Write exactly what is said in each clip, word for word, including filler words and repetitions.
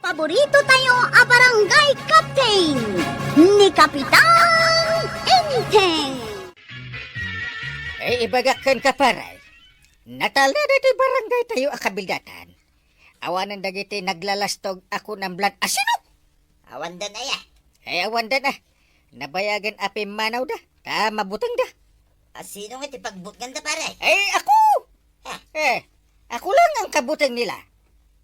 Paborito tayo a barangay captain, ni Kapitan Enteng. Ay, ibagak kenka, pare. Natalna daytoy barangay tayo a kabildatan. Awanen dagiti naglalastog a kunam lan asino? Awandan aya? Ay, awandan a. Nabayagen a pimmanawda, ta mabutengda. Asino nga ti pagbutnganda, pare? Ay, ako! Ah. Eh, ako lang ang kabuteng nila.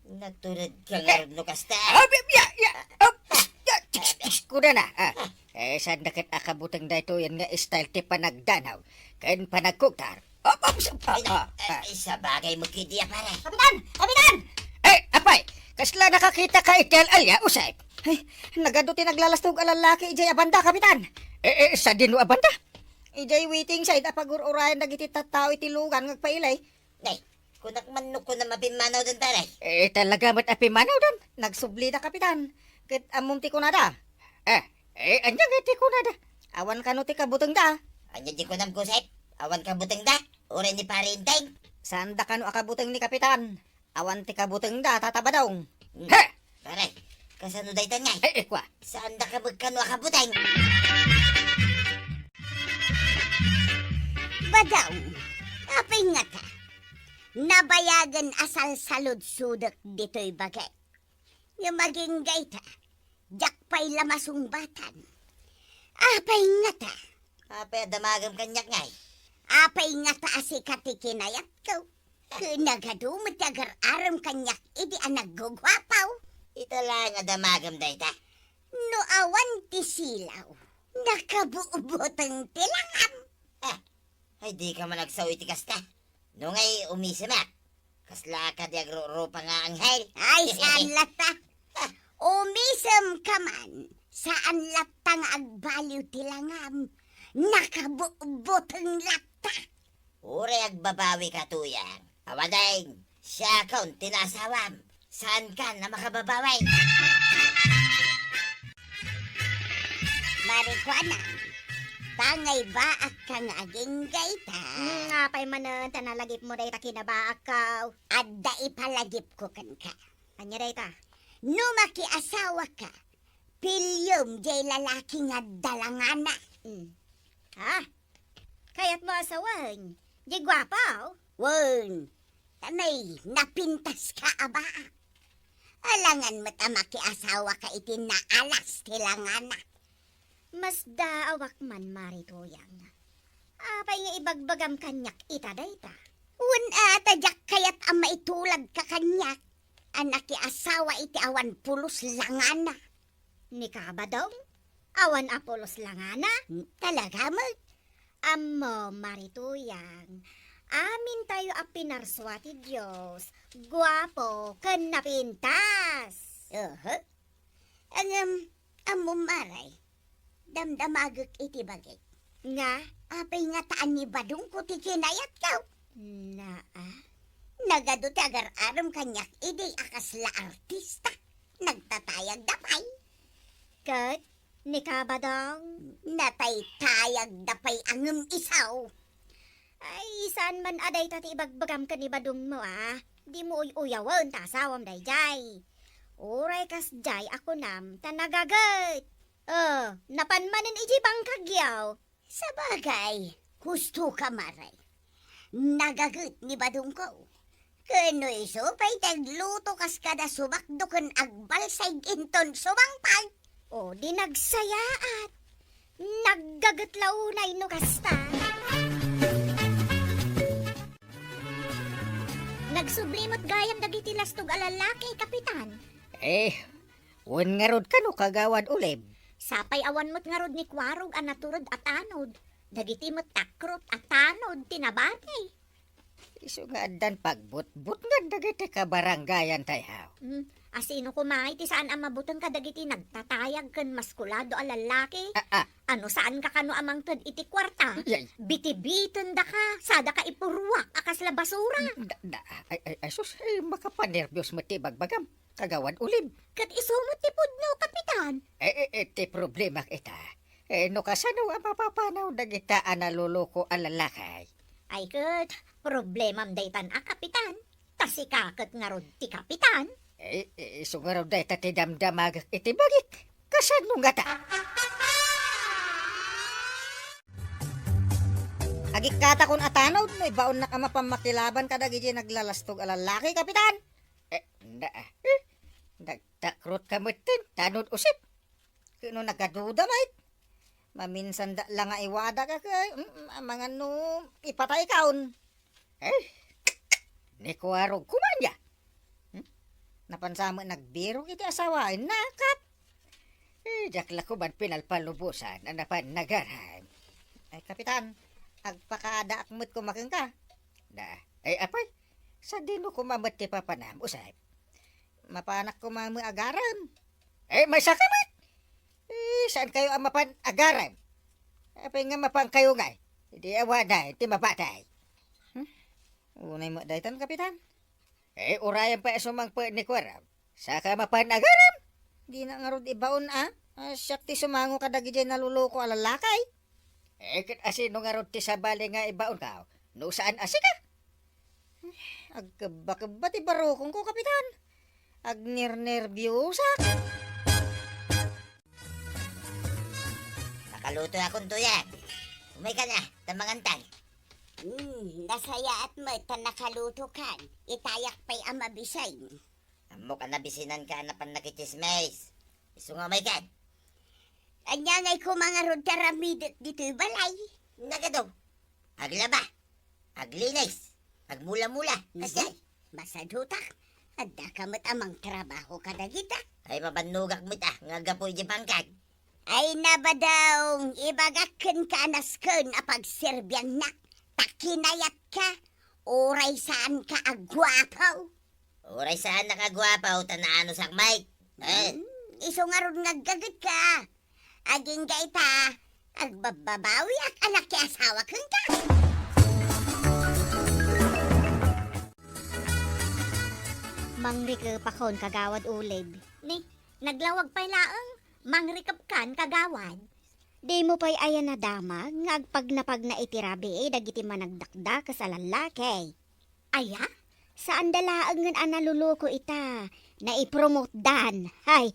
Natured ka nga no kasta. Ah, ya, ya, ah, ya, tsk, tsk, kuda na, ah. Eh, saan da ket a kabuteng daytoy nga style ti panagdanaw ken panagkugtar? Op, op, op, Ay, ah, ah. Ay, sabagay mo kidiya, pare. Kapitan! Kapitan! Eh, apay, kasla nakakita ka iti al-alia, Usep? Ay, nagadu ti naglalastog a lalaki idiay a banda, Kapitan. Eh, eh, sadino a banda? Idiay waiting shed a pagur-urayan dagiti tattao iti lugan nga agpailay. Nay, kunak man no kunam a pimmanawdan, pare. Eh, talaga met a pimmanawdan. Nagsubli da, Kapitan. Ket ammom ti kunada. Eh, eh, ania nga ti kunada? Awan kano ti kabutengda. Ania di kunam, Usep? Awan kabutengda? Uray ni Pare Enteng? Saan da kano a kabuteng ni Kapitan? Awan ti kabutengda, Tata Badong. Hmm. He! Pare, kasano dayta ngay? Eh, eh, kua. Saan da ka met kano a kabuteng? Badong, apay ngata? Nabayagen a salsaludsodek ditoy bagik. Ngem agingga ita, diak pay la masungbatan. Apay ngata? Apay a damagem kaniak ngay? Apay ngata a sika ti kinayatko? Ken nagadu met ti agar-arem kaniak idi a nagguguapaw? Ita laeng a damagem dayta. No awan ti silaw, nakabutbuteng ti langam. Ah, ay, dika man agsao iti kasta. No ngay umisemak, kasla kadi agrurupa nga anghel. Ay, saan latta? Umisem ka man, saan latta nga agbaliw ti langam. Nakabutbuteng latta. Uray agbabawi ka, Tuyang. Awadeng, siakon ti naasawam. Saankan a makababawi? Marikuana, tangay baak ka nga agingga ita. Hmm, apay manen ta nalagipmo dayta kinabaakko? Adda ipalagipko kenka. Ania dayta? No makiasawaka, piliem jay lalaki nga adda langana. Hmm. Ah, kayatmo a sawen jay guapo? Wen, ta nay napintaska a baak. Alangan met a makiasawaka iti naalas ti langana. Masdaawak man, Mari Tuyang. Apay nga ibagbagam kaniak ita dayta? Wen a, ta diak kayat a maituladka kaniak a nakiasawa iti awan pulos langana. Ni Kabadong, awan a pulos langana? Talaga met? Ammom, Mari Tuyang, amintayo a pinarsua ti Dios, guapo ken napintas. Oho. Ngem, ammom, Mari, damdamagek iti bagik. Nga? Apay ngata a ni Badongko ti kinayatko? Naa. Nagadu ti agar-arem kaniak idi a kasla artista. Nagtatayagda pay. Ket ni Kabadong? Nataytayagda pay a ngem isu. Ay, saan man a dayta ti ibagbagam ken ni Badongmo a. Dimo uy-uyawen ta asawam daydiay. Uray kasdiay a kunam ta nagaget. Oh, napan manen idiay bangkagyo. Sabagay, husto ka, Mari. Nagaget ni Badongko. Ken no isu pay ti agluto kas kada sumakdo ken agbalsay inton sumangpet. O, di nagsayaat. Naggaget la unay no kasta. Nagsubli met gayam dagiti lastog a lalaki, Kapitan. Eh, wen ngarud kano, Kagawad Ulib? Sapay awan met ngarud ni Kuarog a natured a tanod. Dagiti met takrot a tanod ti nabati. Isu nga addan pagbutbutngan dagiti kabarangayan tayo. Hmm, asino koma iti saan a mabuteng kadagiti nagtatayag ken maskulado a lallaki? Ah, ah. Ano, saanka kano a mangted iti kuarta? Yay. Bitibitendaka, sadaka ipurruak a kasla basura. Da, da, ay, ay, ay, sus, ay, makapanerbios met ti ibagbagam, Kagawad Ulib. Ket isu met ti pudno, Kapitan. Eh, eh, eh, ti problema ita. Eh, no kasano a mapapanaw dagita a naluluko a lalaki? Ay ket, problemam daytan a, Kapitan. Ta sika ket ngarud ti Kapitan. Eh, eh, isu ngarud dayta ti damdamagek iti bagik. Kasano ngata? Agikkatakon a tanod no ibaonnak a mapan makilaban kadagiti naglalastog a lallaki, Kapitan. Eh, na, eh, nagtakrotka metten, tanod usip. Ket no nagaduda met, maminsan da la nga iwadak a kay, mm, amangan no ipatay kaon. Eh, ni kuarog kuman ya. Hmm? Napansa met nagbirok iti asawaenna, Kap. Eh, diak la kuman pinalpalubosan a napan nagaram. Ay, Kapitan, agpakaadaak met koma kenka. Na, ay, apay, sadino koma met ti papanam, usay? Mapanak koma met agaram. Eh, maysa ka met! Eh, saan kayo a mapan agaram? Apay nga mapan kayo ngay? Di awanan ti mapatay. Hmm? Unay met daytan, Kapitan. Eh, urayan pay a sumangpet ni kuarog. Saka mapan agaram? Dina ngarud ibaon a. Ah, siak ti sumango kadagiti naluloko a lalaki. Eh, ket asino ngarud ti sabali nga ibaonka? No saan a sika? Agkebba-kebba ti barukongko, Kapitan. Agnernerbiosak. Nakaluto akon, Tuyang. Umayka na, ta mangantan. Hmm, nasayaat met ta nakalutokan. Itayak pay a mabisin. Ammok a nabisinanka a napan nakitsismis. Isu nga umaykan. Ania ngay koma ngarud ti aramidek ditoy balay? Nagado. Aglaba. Aglinis. Agmula-mula. Mhm. Kasdiay. Masadutak. Addaka met a mangtrabaho kadagita. Ay, mabannogak met a nga aggapu iti bangkag. Ay, Nabadong, ibagak kenka a nasken a pagserbiannak. Ta kinayatka. Uray saanka a guapo. Uray saanak a guapo ta naanusak met. Eh? Hmm, isu ngarud nga aggagetka. Agingga ita, agbabbabawiak a nakiasawa kenka. Mangrikepakon, Kagawad Ulib. Ni, naglawag pay laeng, mangrikepkan, Kagawad. Dimo pay aya nadamag nga agpagnapagna iti rabii dagiti managdakdakes a lallaki? Aya? Saanda laengen a naluluko ita, naipromotdan. Hay,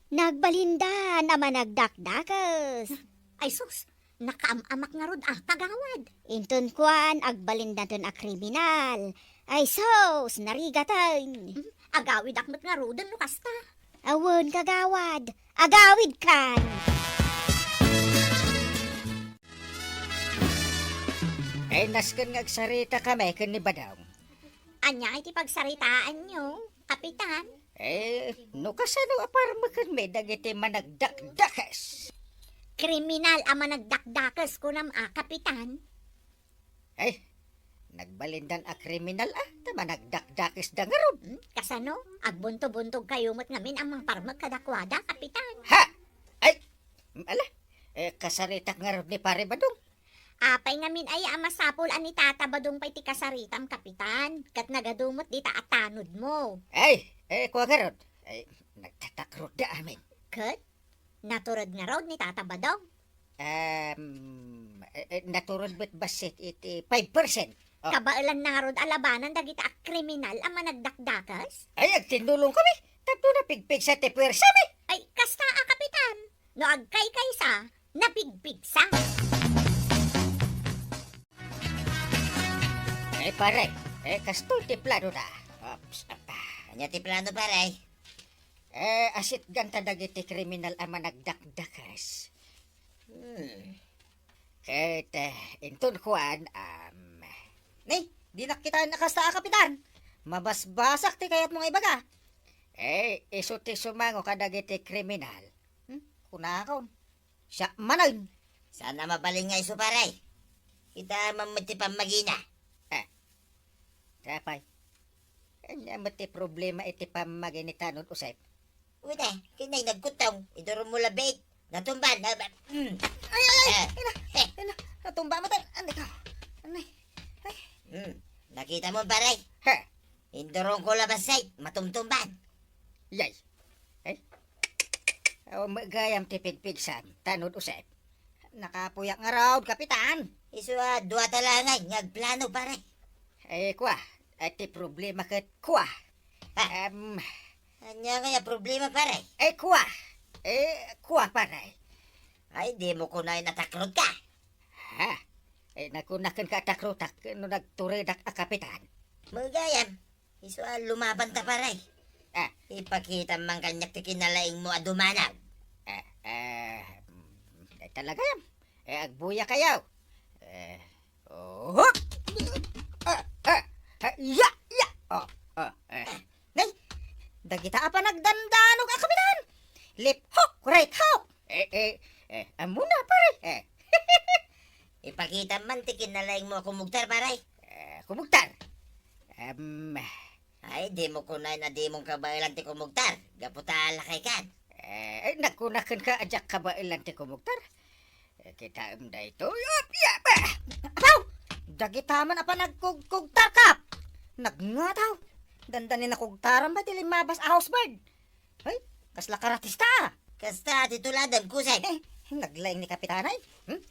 nagbalindan a managdakdakes. Ay sus, nakaam-amak ngarud a, Kagawad. Inton kuan, agbalindanton a kriminal. Ay sus, narigaten. Hmm, agawidak met ngaruden no kasta. Awan, Kagawad. Agawidkan. Ay, nasken nga agsaritakami ken ni Badong. Ania iti pagsaritaanyo, Kapitan? Eh, no kasano a parmekenmi dagiti managdakdakes? Kriminal a managdakdakes, kunam a, Kapitan? Ay, nagbalindan a kriminal a, ta managdakdakesda ngarud. Hmm, kasano? Agbuntobuntogkayo met ngamin a mangparmek kadakuada, Kapitan. Ha! Ay, ala, eh, kasaritak ngarud ni Pare Badong. Apay ngamin aya a masapul a ni Tata Badong pay ti kasaritam, Kapitan? Ket nagadu met dita a tanodmo. Ay, eh, kua ngarud. Ay, nagtatakrotda amin. Ket? Natured ngarud ni Tata Badong? Em, eh, eh, natured met bassit iti five percent. Oh. Kabaelanna ngarud a labanan dagita a kriminal a managdakdakes? Ay, agtinnulongkami tapno napigpigsa ti puersami. Ay, kasta a, Kapitan. No agkaykaysa, napigpigsa. Eh, pare, eh, kastoy ti planona. Ops, apa. Ania ti plano, pare? Eh, asitganta dagiti kriminal a managdakdakes. Hmm. Ket, eh, inton kuan, am, ni, dinak kitaen a kasta a, Kapitan. Mabasbasak ti kayatmo nga ibaga. Eh, isu ti sumango kadagiti kriminal. Hmm? Kunakon. Siak manen. Saan a mabalin nga isu, pare? Kitaem met ti pammagina. Eh, apay, ania met ti problema iti pammagi ni Tanod Usep? Uy, te, kinay nagkuttong, iduron mo labit. Natumba, na, mm. Ay, ay, ay, eh, ina, eh, ina, natumba mo, te. Anay ko. Anay. Ay. Hmm, nakita mo, pare? Ha? Induron ko labas, ay, matumtumban. Yay. Eh? Awan met gayam ti pigpigsam, Tanod Usep. Nakapuyak ngarud, Kapitan. Isu a, dua ta laeng nga agplano, pare. Eh, kua, eh, ti problema ket kua. Ha? Em, Ania ngay a problema, pare? Eh, kua. Eh, kua, pare. Ay, dimo kunaen a takrotka. Ha? Eh, nagkunakenka a takrotak no nagturedak a kapitan? Magayam. Isu a lumabanta, pare. Ah. Ipakitam man kaniak ti kinalaingmo a dumanaw. Eh, eh, mm, eh, talaga yam. Eh, agbuyakayo. Eh, oh, ah, ah, ah, ya, ya. Oh, oh, eh. Nay, dagita a panagdandanog a kapitan. Left hook, right hook. Eh, eh, eh, ammona, pare. Eh. Ipakitam man ti kinalaingmo a kumugtar, pare. Eh, kumugtar? Em, Ay, dimo kunaen a dimon kabaelan ti kumugtar. Gapu ta lakaykan. Eh, ay, nagkunakenka a diak kabaelan ti kumugtar. Eh, kitaem daytoy. Op, ya, ba! Apaw! Dagita man a panagkugkugtar, Kap! Nagngataw! Dandani nakugtaran ba ti limmabas a housebird? Ay, kasla karatista, ah. Kasta ti tuladem, kusek. Eh, naglaing ni Kapitan, ay. Hmm?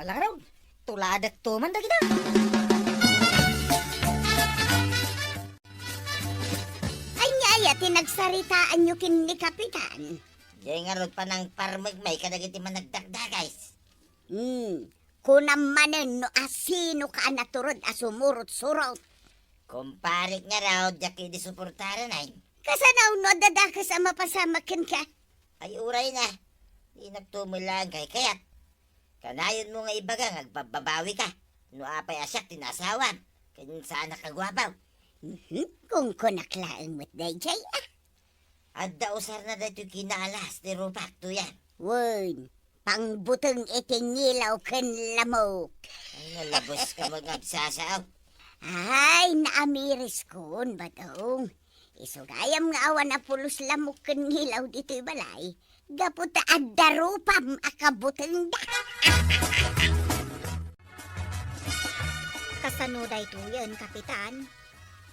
Ala ngarud, tuladekto man dagita. Ania aya ti nagsaritaanyo ken ni Kapitan? Diay ngarud panangparmekmi kadagiti managdakdakes. Hmm, kunam manen no asinoka a naturod a sumurot-surot. Kumparek ngarud, diak idi suportaran, ay. Kasano no adda dakes a mapasamak kenka? Ay, uray na. Dinakto met laeng kaykayat. Kanayonmo nga ibaga nga agbabbabawika no apay a siak ti naasawam ken saanak a guapo. Mhm, kunkunak laeng met daydiay, ah. Adda usarna daytoy kinaalas ti rupak, Tuyang. Wen, pangbuteng iti ngilaw ken lamok. Ay, nalabuska met nga agsasao. Ay, naamiriskon, Badong. Isu gayam nga awan a pulos lamok ken ngilaw ditoy balay, gapu ta adda rupam a kabutengda. Kasano daytoyen, Kapitan?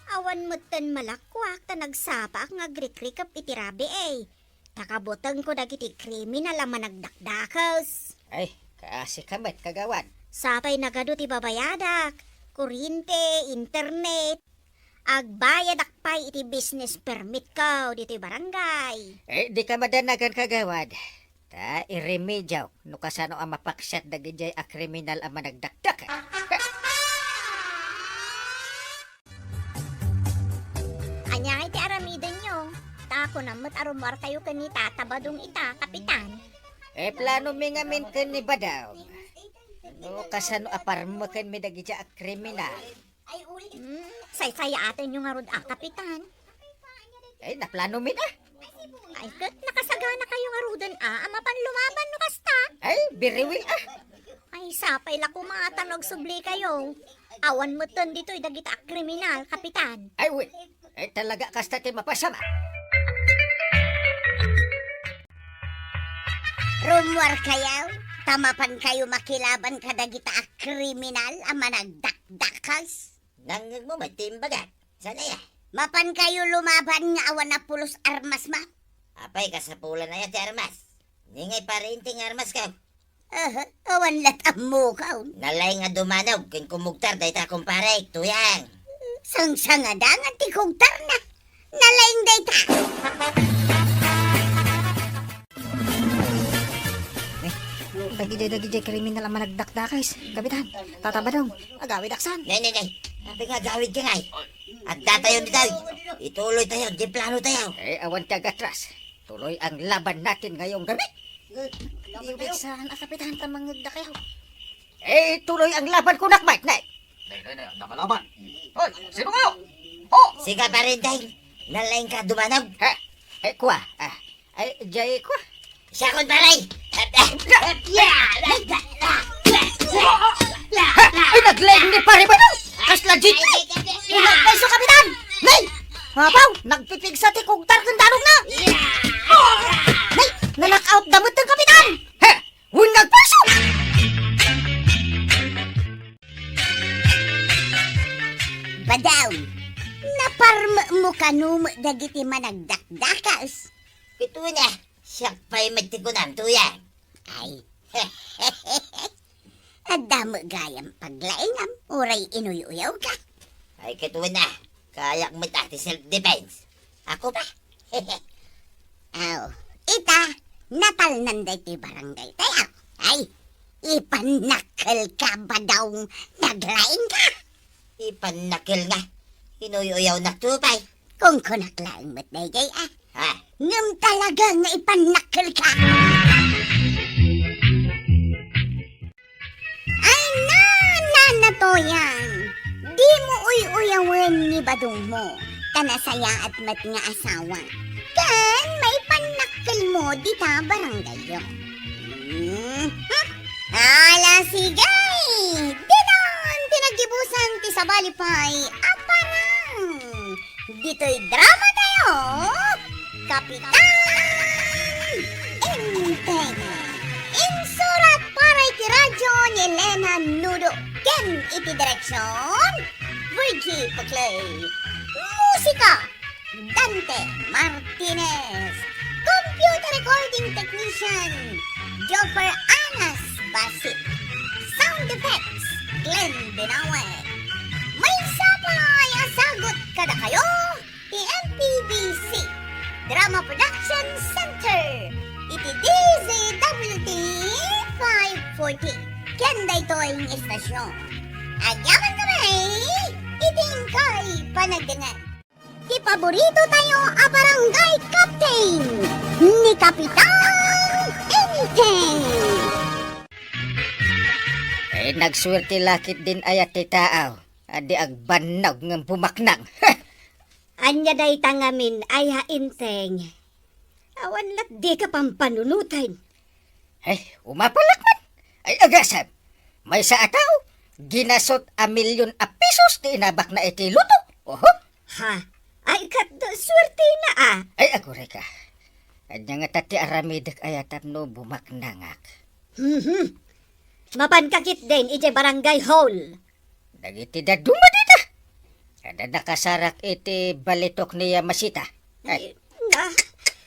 Awan metten malakkuak ta nagsapaak nga agrikrikep iti rabii. Ta kabutengko dagiti kriminal a managdakdakes. Ay, kaasika met, kagawad. Sapay nagadu ti babayadak, kuryente, internet. Agbayadak pay iti business permitko ditoy barangay. Eh, dika madanagan, kagawad. Ta iremediak no kasano a mapaksiat dagidiay a kriminal a managdakdakes. Ania ngay ti aramidenyo? Ta kunam met a rummuarkayo ken ni Tata Badong ita, Kapitan. Eh, planomi ngamin ken ni Badong no kasano a parmekenmi dagidiay a kriminal. Hmm, saysayaatenyo ngarud a, Kapitan. Ay, naplanomin a. Ay, ket nakasaganakayo ngaruden a, a mapan lumaban no kasta? Ay, very well a. Ay, sapay la koma ta no agsublikayo. Awan metten ditoy dagita a kriminal, Kapitan. Ay, well. Ay, talaga kasta ti mapasama. Rummuarkayo, ta mapankayo makilaban kadagita a kriminal a managdakdakes. Nangngegmo met ti imbagak. Saan aya? Mapankayo lumaban nga awan a pulos armasmo. Apay, kasapulan aya ti armas? Ni ngay pariente nga armasko. Aha, awan la't ammokaw. Nalaing a dumanog ken kumugtar dayta kumparek, Tuyang. Sangsangadangan ti kugtarna. Nalaing dayta. Eh, dagidiay, dagidiay kriminal a managdakdakes, Kapitan, Tata Badong, agawidaksan. Nay, nay, nay. Apay nga agawidka ngay? Addatayo ditoy. Ituloytayo diay planotayo. Eh, awan ti agatras. Tuloy ang laban natin ngayong gabi. Iwigsan a, Kapitan, ta mangngegdakayo. Eh, tuloy ang laban kunak, Mike, Mike. Nay, nay, nay, nakalaban. Hoy, sino kayo? Oh! Sika, Parindeng. Nalaing ka dumanog. Ha? Eh, kua. Ah, ay, jay kua. Siakon, pare. Ha? Ay, naglaing ni pare ba? Kasla jay. Ulat na iso, Kapitan. Nay! Apaw, nagpipigsa ti kugtar ken danogna. Nay, na-knock out da met ti Kapitan. Ha? Wen nga agpurso! Badong, naparmekmo kano met dagiti managdakdakes? Ket wen a, siak pay met ti kunam, Tuyang. Ay. Adda met gayam paglaingam, uray inuy-uyawka. Ay, ket wen a, kayak met a ti self-defense. Ako ba? Aw, ita, natalnan daytoy barangay tayo. Ay, ipannakkelka, Badong, naglaingka. Ipannakkel nga, inuy-uyawnak to pay. Kung kunak laeng met dayjay, ah. Ha? Ngem talaga nga ipannakkelka. Ay, na, na, na, Toyang. Dimo uy-uyawen ni Badongmo, ta nasayaat met nga asawa. Ken maipannakkelmo dita barangayyo. Hmm? Ala, sige! Dinan ti naggibusan ti sabali pay a parang. Ditoy drama tayo, Kapitan Enteng. Insurat para iti radyo ni Elena Nudo ken iti direksyon, Virgie Paclay. Musika, Dante Martinez. Computer recording technician, Joffer Anas Basit. Sound effects, Glenn Binawe. Maysa pay a sagut kadakayo ti M P B C Drama Production Center iti D Z W T five forty. Ken daytoy nga istasyon, agyaman kami iti inkay panagdengngeg. Ti paborito tayo a barangay captain, ni Kapitan Enteng. Eh, nagsuwerte la ketdin aya ti taaw a di agbannog ngem bumaknang. Ania dayta ngamin aya, Enteng? Awan lat dika pampanunoten. Ay, umapalak man. Ay, agasem. Maysa a tao, ginasut a milyon a pesos ti inabakna iti loto. Oho. Ha? Ay, ket suertena a. Ay, aguray ka. Ania ngata ti aramidek aya tapno bumaknangak? Mhm. Mapanka ketdin idiay barangay hall. Dagiti dadduma dita. Adda nakasarak iti balitok ni Yamashita. Ay. Ay, na,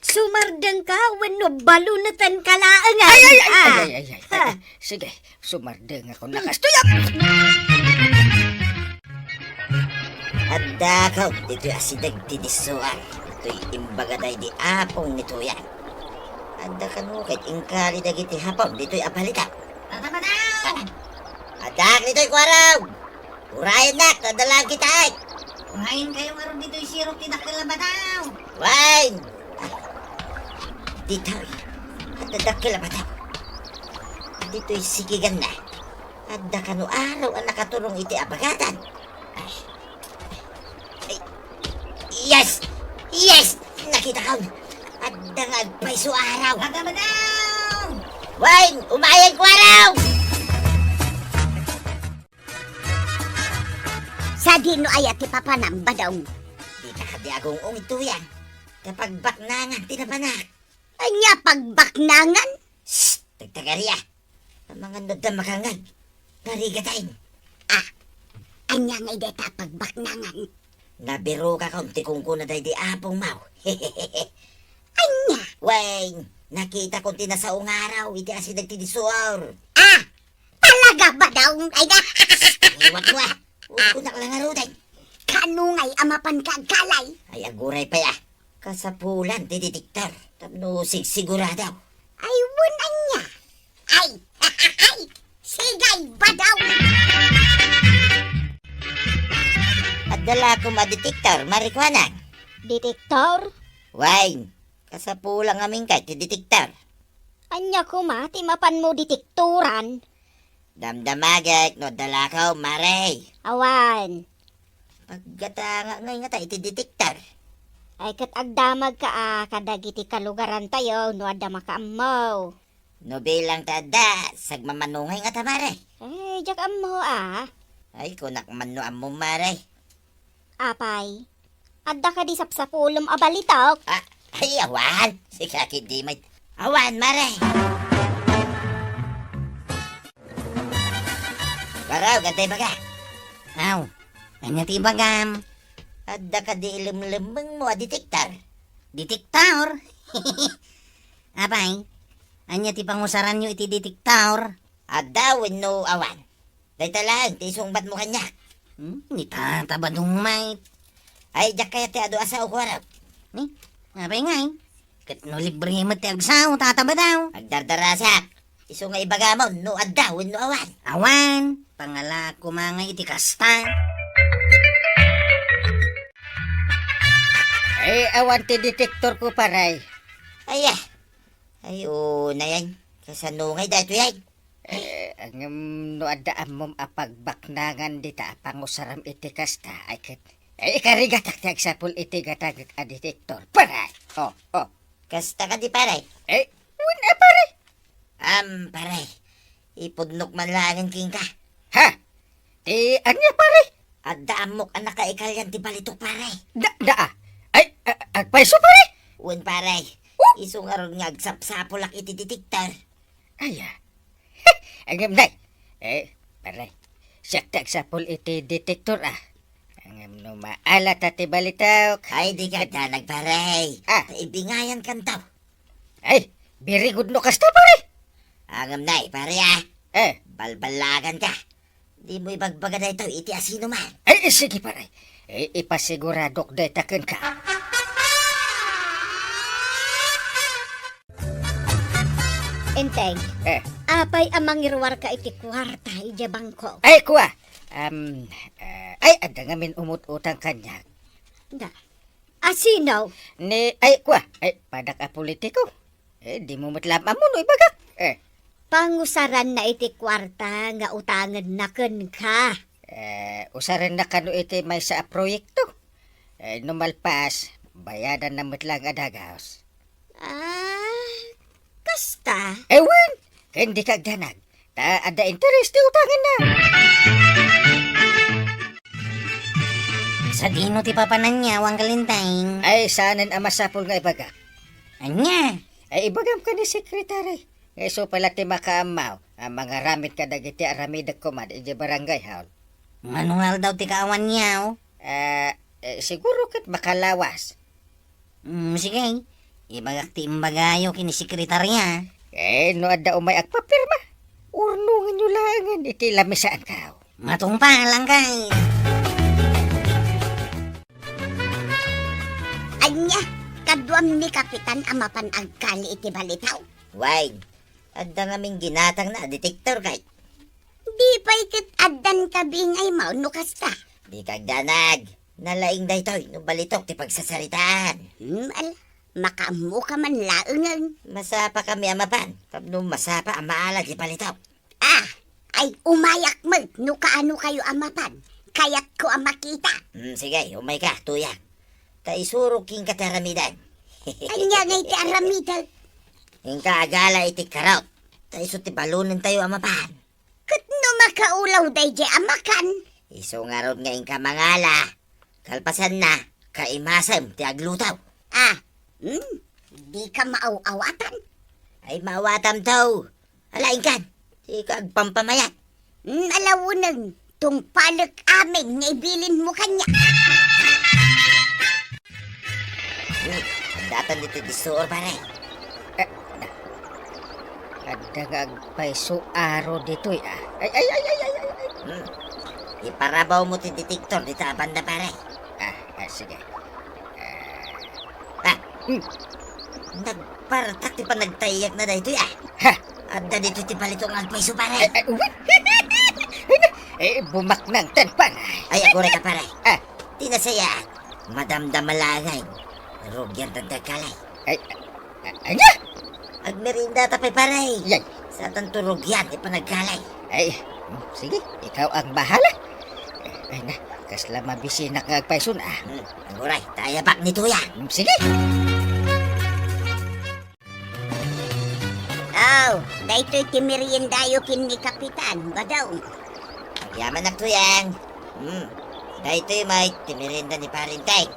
sumardengka wenno balunetenka laeng, ay, ay, ay, ah. Ay, ay, ay, ay, ah. Ay, sige, sumardengakon a kastoy. Addakaw ditoy asideg ti disso, ah. Toy imbaga daydi apong ni Tuyang. Adda kano ket inkari dagiti hapon ditoy a balita. Tata, madam! Addak ditoy, Kuarog! Urayennak, nadalaw kita, ay! Urayen kayo ngarud ditoy sirok ti dakkel a badaw! Wen! Ditoy, adda dakkel a badaw. Ditoy sikiganna, adda kano araw a nakaturong iti abagatan. Ay. Ay. Yes! Yes! Nakitakon! Adda nga agpayso araw! Aga, madam! Wen! Umayen ko araw! Sadino aya ti papanam, Badong? Dita kadi agung-ong ituyan. Ta pagbaknangan ti napanak. Ania pagbaknangan? Shh! Tagtagaria! Amangan no adda makangngeg. Narigataen. Ah, ania ngay dayta pagbaknangan? Nabirokakon ti kunkuna daydi apong maw. Ania? Wen, nakitakon ti nasao nga araw iti asideg ti disor. Ah! Talaga, Badong? Ay, na! Iwat mo, ah! Ukunak lang aruden. Kano ngay a mapanka agkalay? Ay, aguray pay, ah. Kasapulan ti detektor tapno sigsigurado. Ay, wen ania? Ay, ay, sigay, Badong! Adda la koma detektor, Mare Kuanang. Detektor? Wen, kasapulan ngamin kay ti detektor. Ania koma ti mapanmo detektoran? Damdamagek no adda lakaw, Mare. Awan. Paggatanga ngay ngata iti detektor. Ay, ket agdamagka a kadagiti kalugarantayo no adda makaammo. No bilang ta adda, sagmamano ngay ngata, Mare. Ay, diak ammo a. Ay, kunak man no ammo, Mare. Apay, adda kadi sapsapulem a balitok? Ah, ay, awan. Sika kidi met. Awan, Mare. Baraw, adda ibaga. Aw, ania ti ibagam? Adda kadi ilemlemmengmo a detektor? Detektor? Apay, ania ti pangusaranyo iti detektor? Adda wenno awan? Dayta laeng ti isungbatmo kaniak. Hmm, ni Tata Badong met. Ay, diak kayat ti adu a sao, Kuarog. Ni? Apay ngay? Ket no libre met ti agsao, tatabadaw. Agdardarasak. Isu nga ibagam no adda wenno awan. Awan. Pangalaak koma nga iti kasta. Ay, awan ti detector ko, paray. Ay, ah. Ay, oo, nayan. Kasano ngay daytoy ay? Eh, ngem no adda ammom a pagbaknangan dita a pangusaram iti kasta, ay ket, eh, ikarigatak ti agsapul iti gatangek a detektor. Paray. Oh, oh. Kasta kadi, paray? Eh, wen a, paray. Am, paray. Ipudnok man laengen kenka. Ha? Ti ania, paray? Adda ammok a nakaikalian ti balitok, paray. Da, da, ah. Ay, a-, agpayso, paray? Wen, paray. Oh? Isu ngarud nga agsapsapulak iti detektor. Ay, ah. Ngem, nay. Eh, paray. Siak ti agsapul iti detektor, ah. Ngem no maala ta ti balitok. Ay, dika agdanag, paray. Ah. Ta ibingayan kantaw. Ay, very good no kasta, paray. Ngem, nay, paray, ah. Eh. Balballaganka. Dimo ibagbaga daytoy iti asinoman. Ay, sige, paray. Eh, ipasiguradok dayta kenka. Enteng, eh, apay a mangiruarka iti kuarta idiay bangko? Ay, kua. Am, eh, ay, adda ngamin umut-utang kaniak. Da. Asino? Ni, ay, kua. Ay, padak a politiko. Eh, dimo met la ammo no ibagak. Eh. Pangusaranna iti kuarta nga utangenna kenka. Eh, usarenna kano iti maysa a proyekto. Eh, no malpas, bayadanna met laeng a dagus. Ah, kasta? Eh, wen, ken dika agdanag. Ta adda interes ti utangenna. Sadino ti papananna, Angkel Enteng? Ay, saanen a masapul nga ibagak. Ania? Ay, ibagam ken ni sekretary. Nga isu pay la ti makaammo a mangaramid kadagiti aramidek koma idiay barangay hall. Mano nga aldaw ti kaawanyo? Ah, eh, siguro ket makalawas. Mm, sige. Ibagak ti imbagayo ken ni sekretarya. Eh, no adda umay agpapirma, urnongenyo laengen iti lamisaanko. Matungpal, Angkel. Ania, kaduam ni Kapitan a mapan agkali iti balitaw? Wen, adda ngamin ginatangna a detektor kay. Di pay ket addan kabingaymo no kasta. Dika agdanag. Nalaing daytoy no balitok ti pagsasaritaan. Hmm, ala, makaammoka man laengen. Masapakami a mapan tapno masapa a maala ti balitok. Ah, ay umayak met no kaanokayo a mapan. Kayatko a makita. Hmm, sige, umayka, tuyak. Ta isurok kenka ti aramidek. Ania ngay ti aramidek? Inka agala iti karot. Ta isu ti balonentayo a mapan. Ket no makaulaw daydiay a makan? Isu ngarud nga inka mangala. Kalpasanna, kaimasem ti agluto. Ah, hmm? Dika maaw-awatan? Ay, maawatam to. Ala, inkan, dika agpampamayat. Hmm, ala wenno, tungpalek amin nga ibilinmo kaniak. Hmm, addatan ditoy disso, pare. Eh, na. Adda nga agpayso aro ditoy, ah. Ay, ay, ay, ay, ay, ay, ay. Hmm. Iparabawmo ti detektor dita a banda, pare. Ah, ah, sige. Ah. Ah. Hmm. Nagpartak ti panagtayyakna daytoy, ah. Ha? Adda ditoy ti balitok nga agpayso, pare. Ay, ay, uy. Ay, na. Eh, bumaknang tan, pare. Ay, agurayka, pare. Ah. Ti nasayaat, madamdama laengen. Rugiantan ti agkalay. Ay, a-, ania? Agmeriendata pay, pare. Yan. Saantanto rugian ti panagkalay. Ay, sige, ikaw ang bahala. Ay na, kasla mabisinak nga agpayson, ah. Hmm, aguray, ta ayabak ni Tuya. Hmm, sige. Aw, daytoy ti meriendayo ken ni Kapitan, Badong. Agyamanak, Tuyang. Hmm, daytoy met ti merienda ni Parinteng.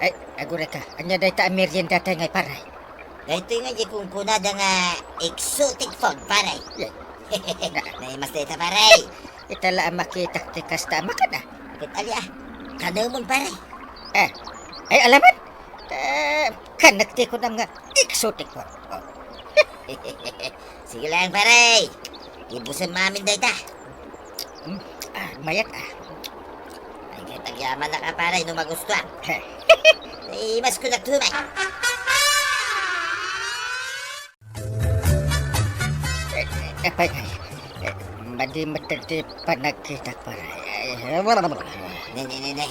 Ay, agurayka, ania dayta a meriendatayo ngay, pare? Daytoy nga di kunkunada nga exotic food, pare. Yay. Naimas dayta, pare. Ita la a makitak ti kasta a makan, ah. Ket ali, ah. Kanemon, pare. Eh, ay, alaman? Eh, kanek ti kunam nga exotic food. Oh. Sige lang, pare. Ibusem amin dayta. Hmm, ah, mayat, ah. Ay, ket agyamanak, pare, no magustuam. Imas ko nagtumay. Eh, eh, apay, eh, madi met ti panagkitak, pare. Eh, ne, ne, ne, ne.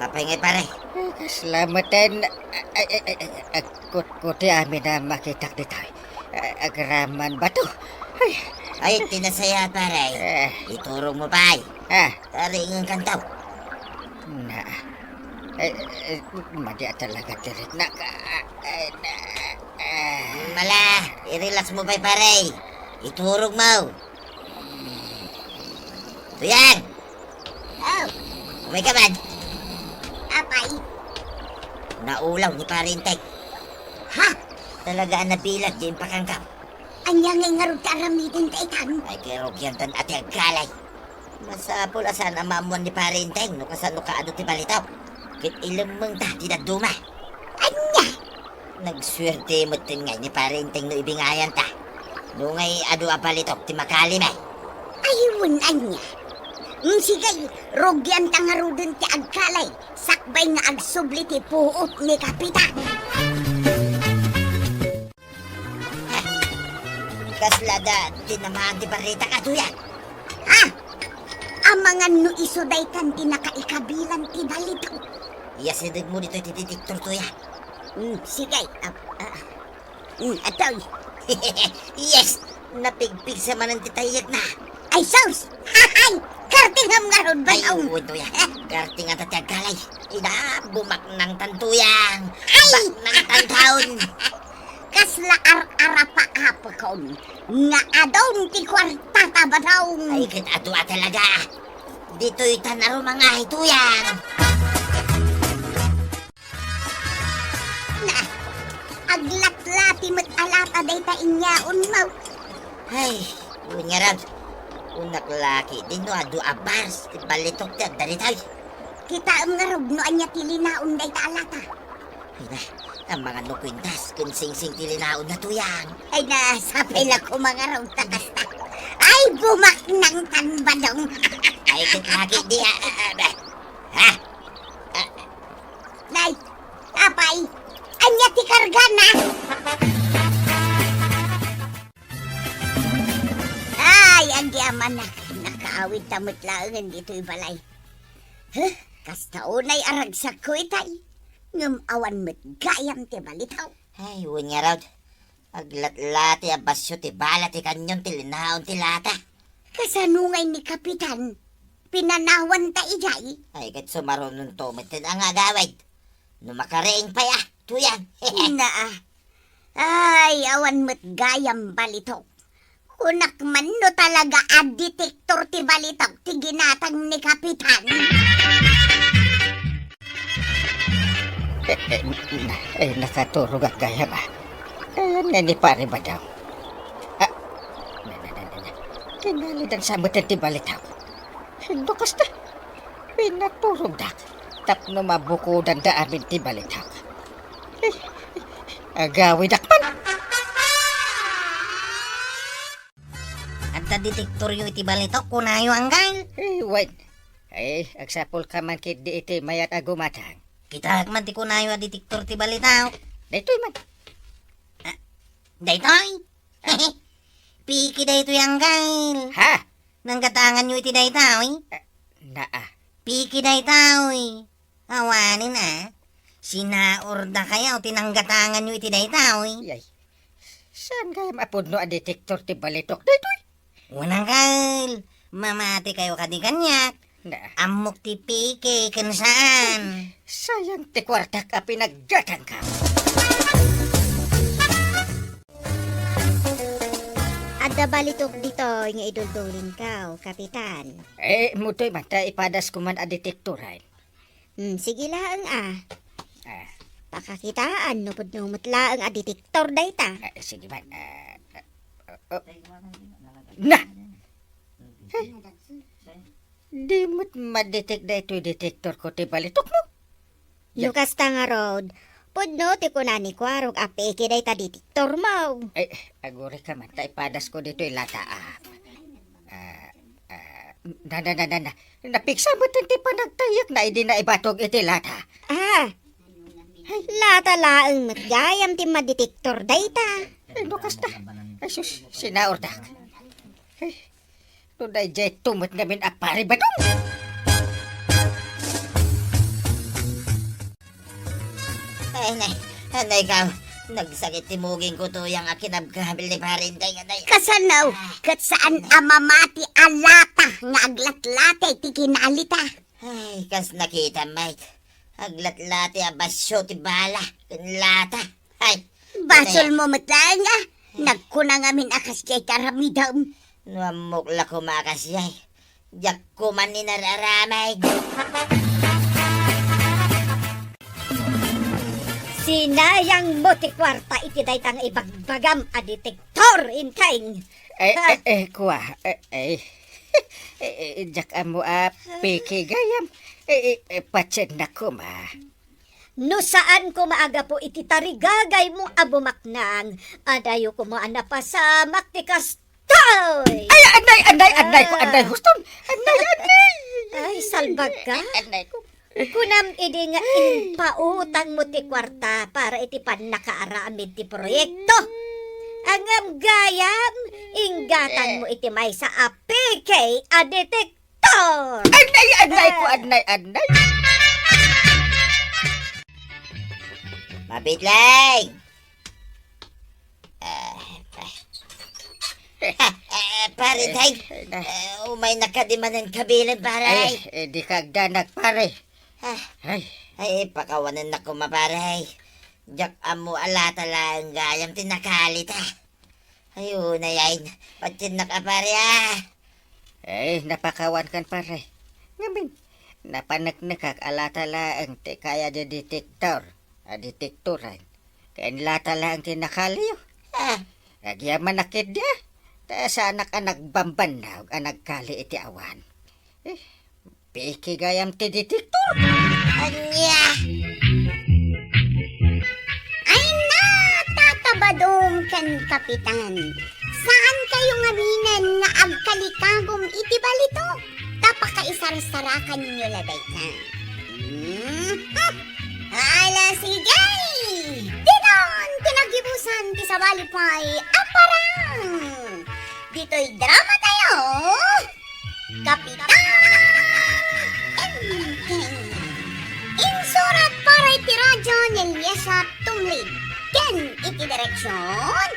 Apay ngay, pare? Eh, kasla met, eh, eh, eh, eh, eh, kut-, kuti amin a makitak ditoy. Eh, agraman bato. Ay. Ay, ti nasayaat, pare. Eh. Iturog mo pay. Ah. Taringan kantaw. Na. Eh, eh, madi a talaga ti ritnak. Eh, na, eh. Mala, i-relax mo pay, pare. Iturog mo. Tuyang! Oh! Umay ka man! Apay? Naulaw ni Pare Enteng. Ha? Talaga a nabilag di impakangkam. Ania ngay ngarud ti aramiden ta itan? Ay, kay rugiantan a ti agkalay. Masapul a saan a maammuan ni Pare Enteng no kasano kaadu ti balitok. Ket ilemmengta ti dadduma. Ania? Nagsuerte metten ngay ni Pare Enteng no ibingayanta. No ngay adu a balitok ti makalime. Ay, wen ania. Mm, sige, rugianta ngaruden ti agkalay, sakbay nga agsubli ti puot ni Kapitan. Kasla da tinamaan ti barritak, Tuyang? Ha? Amangan no isu daytan ti nakaikabilan ti balitok. Iyasideg mo ditoy ti detektor, Tuyang. Mm, sige. Ah, ah. Mm, atoy. Yes! Napigpigsa manen ti tayyekna. Ay, sus! Hahay! Kartingam ngarud, Ay, Badong! Wen, Tuyang. Kartinganta ti agkalay. Ida, bumaknangtan, Tuyang. Ay! Baknangtan taon. Kasla ar-arapaapekon nga adun ti kuartata, Badong. Ay, ket adu a talaga. Ditoy ta narumangahay, Tuyang. Na, aglatlati met a lata dayta inyaon, Maw. Ay, wen ngarud. Kunak la ketdi no adu a bars ti balitok ti adda ditoy. Kitaem ngarud no ania ti linaon dayta a lata. Ay na, amangan no kuintas ken singsing ti linaonna, Tuyang. Ay na, sapay la koma ngarud ta kasta. Ay, bumaknangtan, Badong. Ay, ket la ketdi, ah, ah, ah, ah. Ha? Ah. Nay, apay, ania ti kargana? Ay, agi amanak, nakaawidta met laengen ditoy balay. Huh, kasta unay a ragsakko itay, ngem awan met gayam ti balitok. Ay, wen ngarud. Aglatlati a basio ti bala ti kanyon ti linaon ti lata. Kasano ngay ni Kapitan? Pinanawanta idiay? Ay, ket sumarunonto metten a nga agawid. No makariing pay a, Tuyang. Naa. Ay, awan met gayam balitok. Kunak man no talaga a detektor ti balitok ti ginatang ni Kapitan. Eh, eh, na-, eh, nakaturogak gayam, ah. Eh, ni, ni Pare Badong. Ah, na, na, na, na, na. Kinalidan sa metten ti balitok. No kasta, pinaturogdak tapno mabukodanda amin ti balitok. Eh, agawidak man. Adda detektoryo iti balitok, kunayo, Anggal? Eh, wen. Eh, agsapulka man ketdi iti mayat a gumatang. Kitaek man ti kunayo a detektor ti balitok. Daytoy man. Ah, daytoy? Piki daytoy, Anggal. Ha? Nanggatanganyo iti daytoy? Ah, naa. Piki daytoy. Awanen a, sinaurdakayo ti nanggatanganyo iti daytoy. Yay. Saan gayam a pudno a detektor ti balitok daytoy? Wen, Anggal, mamatikayo kadi kaniak. Na. Ammok ti piki ken saan. Sayang ti kuartak a pinaggatangka. Adda balitok ditoy nga iduldulinkaw, Kapitan. Eh, mutoy man ta ipadasko man a detektoran. Hmm, sige laeng a. Ah. Pakakitaan no pudno met laeng a detektor dayta. Ah, sige man. Ah, ah, oh. Na! Di met ma-detect daytoy detektorko ti balitokmo. No kasta ngarud, pudno ti kuna ni Kuarog a peke dayta detektormo. Eh, agurika man ta ipadasko ditoy lata a. Ah, ah, Na, na, na, na, na. Napigsa met ti panagtayyekna idi naibatog iti lata. Ah, lata laeng met gayam ti madetektor dayta. Ay, no kasta. Ay, sus, sinaurdak. Ay, no daydiay met ngamin a Pari Badong. Ay, nay, anay ka. Nagsakit ti mugingko, Tuyang, a kinabkabil ni Pari Inday, anay. Kasano? Ah. Ket saan a mamati a lata nga aglatlate ti kinalita? Ay, kas nakitam, Mike. Aglatlate a basyo ti bala ken lata. Ay, basolmo met laeng, a. Nagkuna ngamin a kasdiay ti aramidem. No ammok la koma a kasdiay, diak koma inar-aramid. Sinayangmo ti kuarta iti dayta nga ibagbagam a detektor, Enteng. Eh, ha? Eh, eh, kua, eh, eh. Eh, eh, diak ammo a peke gayam. Eh, eh, eh, patiennak koma. No saan koma a gapu iti tarigagaymo a bumaknang, adayo koma a napasamak ti kastoy. Ay, anay, anay, anay ko, anay, huston. Anay, anay. Ay, salbag ka. Anay ko. Kunam idi nga impautangmo ti kuarta para iti pannakaaramid ti proyekto. Ngem gayam, inggatangmo iti maysa a peke a detektor. Anay, anay ko, anay, anay. Mabitleng! Eh, pa-, eh, pare, eh, day. Eh, na. Eh, umaynaka di manen kabilen, pare. Ay, eh, di ka agdanag, pare. Ah. Ay. Ay, pakawanennak koma, pare. Diak ammo a lata laeng gayam ti nakalita. Ay, unay, ay, patiennak a, pare, ah. Eh, napakawankan, pare. Ngamin, napaneknekak a lata laeng ti kaya di detektor. A detektoran. Ken lata laeng ti nakaliyo. Ah. Agyamanak ketdi, a. Ta saanak a nagbambannog a nagkali iti awan. Eh, peke gayam ti detektor. Ania? Ay na, Tata Badong ken Kapitan. Saan kayo ngaminen nga agkalikagum iti balitok? Ta pakaisarsarakannyo la dayta. Hmm? Ala, sige! Ditan ti nagibusan ti sabali pay a parang! Ditoy drama tayo, Kapitan Enteng. Insurat para iti radyo ni Eliesa Tumlid. Ken iti direksyon,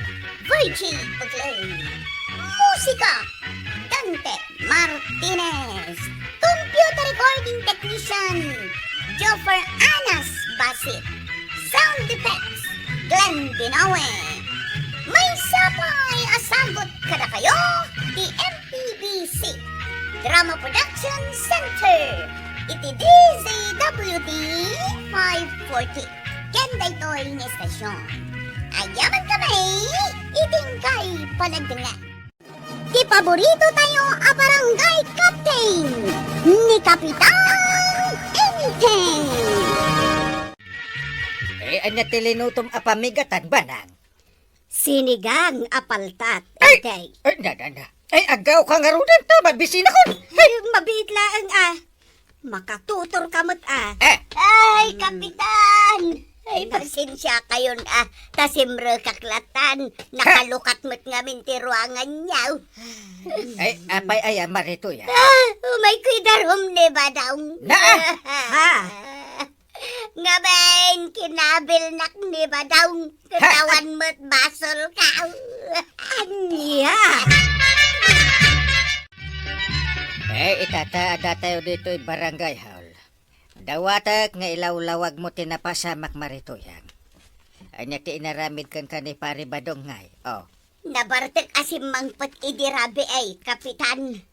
Virgie Bugley. Musika, Dante Martinez. Computer recording technician, Joffer Anas Basit. Sound effects, Glenn Binawe. Maysa pay a sagut kadakayo ti M P B C Drama Production Center iti D Z W T five forty. Ken daytoy nga estasyon, agyamankami iti inkay panagdengngeg. Ti paborito tayo a barangay captain, ni Kapitan Enteng. Eh, ania ti linutom a pamigatan, Banang? Sinigang a paltat, Ay! Enteng. Ay, na, na, na. Ay, agaw ka ngaruden ta, mabisinakon. Ay, mabiit laeng, a. Makatutor ka met, a. Eh. Ay, Kapitan! Ay, pasensia kayon, a. Ta simrekak latan. Nakalukat met ngamin ti ruanganyo. Ay, apay aya, Maritoy, a? Ah, umay ko idarum ni Badong. Na, a? Ha? Ngamin, kinabilnak ni Badong. Ha? Katawan met basol ka. Ania? Eh, itata, adda tayo ditoy barangay hall. Dawatek nga ilawlawagmo ti napasamak, Maritoyang. Ania ti inaramid kenka ni Pari Badong ngay? Oh. Nabartek a simmangpet idi rabii, Kapitan.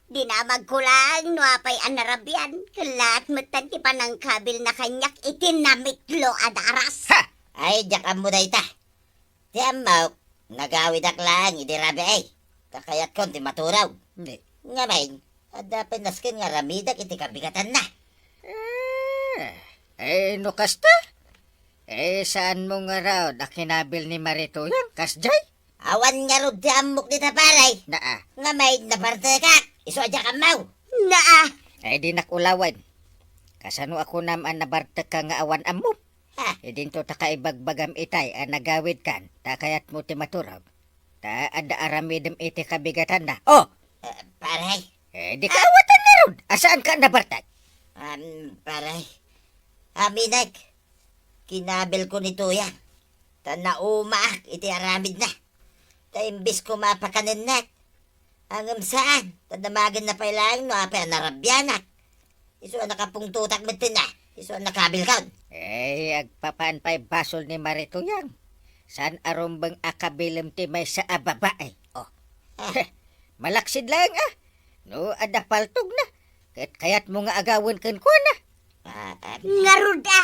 Dinamagko laeng no apay a narabian, ket laat metten ti panangkabilna kaniak iti namitlo a daras. Ha! Ay, diak ammo dayta. Ti ammok, nagawidak laeng idi rabii. Ta kayatkon ti maturaw. Ni? Ngamin, adda pay nasken nga aramidek iti kabigatanna. Eh, eh, no kasta? Eh, saanmo ngarud a kinabil ni Maritoyang, kasdiay? Awan ngarud ti ammok dita, pare. Naa. Ngamin, nabartekak. Isu a diak ammo. Naa. Ay, dinak ulawen. Kasano a kunam a nabartekka nga awan ammom? Ha? Idinto ta kaibagbagam itay a nagawidkan, ta kayatmo ti maturog. Ta adda aramidem iti kabigatanna. Oh! Eh, pare? Eh, di ka awatan ngarud. Asaanka a nabartek? Um, pare, aminek, kinabilko ni Tuyang. Ta naumaak iti aramidna. Ta imbes koma pakanennak, ngem saan, ta damagenna pay laeng no apay a narabianak. Isu a nakapungtotak metten a, isu a nakabilkon. Eh, agpapaan pay basol ni Mari Tuyang. Saan a rumbeng a kabilem ti maysa a babae. Oh. Ah. Heh, malaksid laeng a. No adda paltogna, ket kayatmo nga agawen kenkuana. Ah, ah. Ngarud a.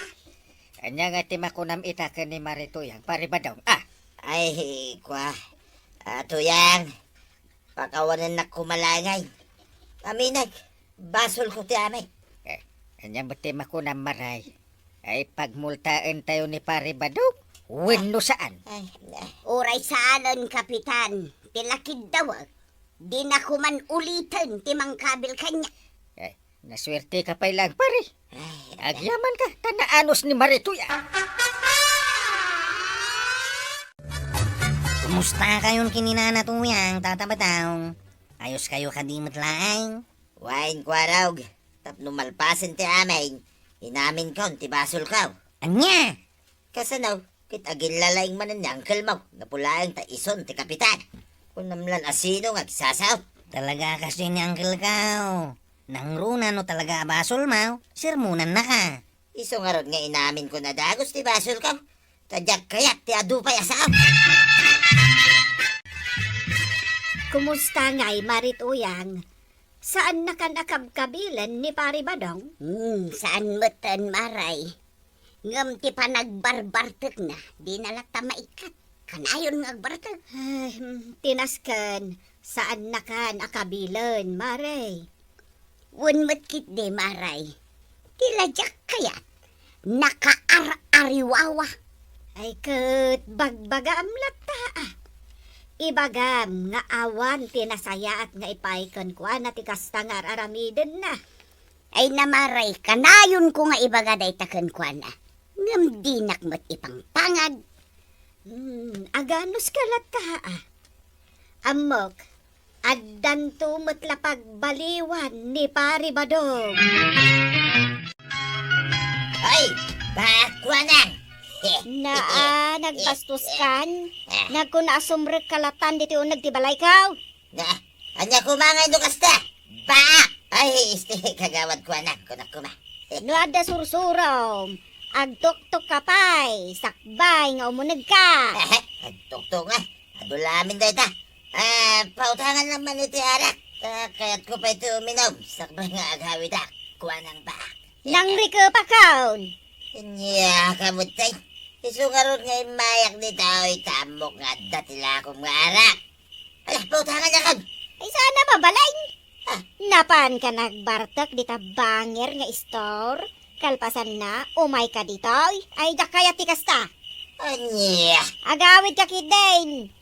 Ania nga ti makunam ita ken ni Mari Tuyang, Pari Badong? Ah. Ay, kua. Ah, Tuyang, pakawanennak koma laeng. Aminek, basolko ti amin. Eh, ania met ti makunam, Mari? Ay, pagmultaentayo ni Pari Badong? Wenno saan? Ay, ay. Uray saanen, Kapitan, ti lakiddawek. Dina koman uliten ti mangkabil kaniak. Eh, nasuerteka pay laeng, pare. Ay, ay. Agyamanka, ta naanus ni Mari Tuyang. Kumusta kayon ken ni Nana Tuyang, Tata Badong? Ayos kayo kadi met laeng? Wen, Kuarog, tapno malpasen ti amin, inaminkon ti basolko. Ania? Kasano, ket agilla laeng manen ni angkelmo, gapu laeng ta isun ti kapitan. Kunam lan a sino nga agsasao. Talaga a kas ni angkelko. Nangruna no talaga a basolmo, sermonannaka. Isu ngarud nga inaminkon a dagus ti basolko. Ta diak kayat ti adu pay a sao. Kumusta ngay, Mari Tuyang? Saannakan a kabkabilen ni Pari Badong? Hmm, saan metten, Mari. Ngem ti panagbarbartekna, dina latta maikkat. Kanayon nga agbartek. Ay, hmm, ti nasken, saannakan a kabilen, Mari. Wen met ketdi, Mari. Ti la diak kayat, nakaar-ariwawa. Ay, ket bagbagaam latta, a. Ibagam nga awan ti nasayaat nga ipaay kenkuana ti kasta nga ar-aramidenna. Ay, Mari, kanayonko nga ibaga dayta kenkuana. Ngem dinak met ipangpangag. Hmm, aganuska latta, a. Ammok, addanto met la pagbaliwan ni Pari Badong. Ay, baak kuanang. Naa, nagbastoskan. Nagkuna a sumrekka latan ditoy uneg ti balayko. Na, ania koma ngay no kasta? Ba! Ay, este, kagawad kuanang, kunak koma. No adda sursurom, agtuktokka pay, sakbay nga umunegka. Agtuktok nga, adu la amin dayta. Ah, pautangan lang man iti arak. Ah, kayatko pay ti uminom, sakbay nga agawidak, kuanang ba. Nangrikepakon. Ania ka met tay. Isu ngarud nga immayak ditoy, ta ammok nga adda ti lakom nga arak. Ala, pautangannakon. Ay, saan a mabalin? Ah. Napanka nagbartek dita bangir nga istor? Kalpasanna, umayka ditoy? Ay, diak kayat ti kasta. Ania? Agawidka ketdin.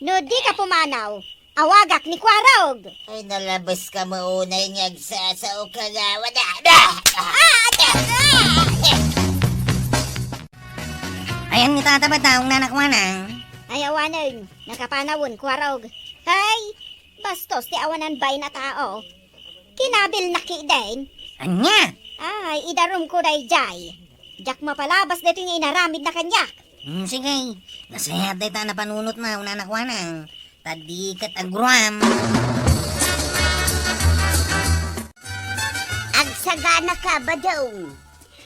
No dika pumanaw, awagak ni Kuarog. Ay, nalabeska met unay nga agsasao, kagawad. Ah! Ah! Ayan ni Tata Badong, Nana Kuanang. Ay, awanen, nakapanawen, Kuarog. Hay, bastos ti awanan bain a tao. Kinabilnak ketdin. Ania? Ay, idarumko daydiay. Diak mapalabas daytoy nga inaramidna kaniak. Hmm, sige. Nasayaat dayta a napanunotna, Nana Kuanang. Ta di ket aguruam. Agsaganaka, Badong.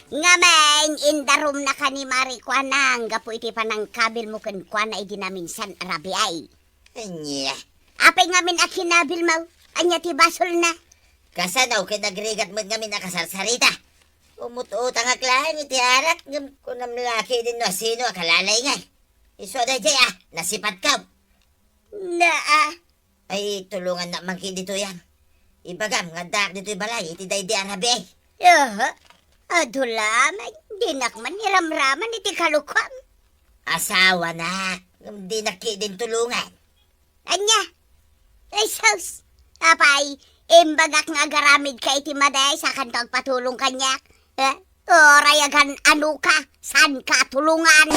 Ngamin, indarumnaka ni Mari Kuanang gapu iti panangkabilmo kenkuana idi naminsan a rabii. Ania? Apay ngamin a kinabilmo? Ania ti basolna? Kasano ket nagrigat met ngamin a kasarsarita? Umut-utangak laeng iti arak ngem kunam la ketdin no asino a kalalaingay. Isu a daydiay a, nasipatko. Naa. Ay, tulongannak man ketdi, Tuyang. Ibagam nga addaak ditoy balay iti daydi a rabii. Aha. Adu laeng, dinak man iramraman iti kalukuam. Asawanak, ngem dinak ketdin tulongan. Ania? Ay, sus! Apay, Imbagak nga agaramidka iti madi, sakanto agpatulong kaniak. Eh? Uray agan-anoka, saanka a tulongan.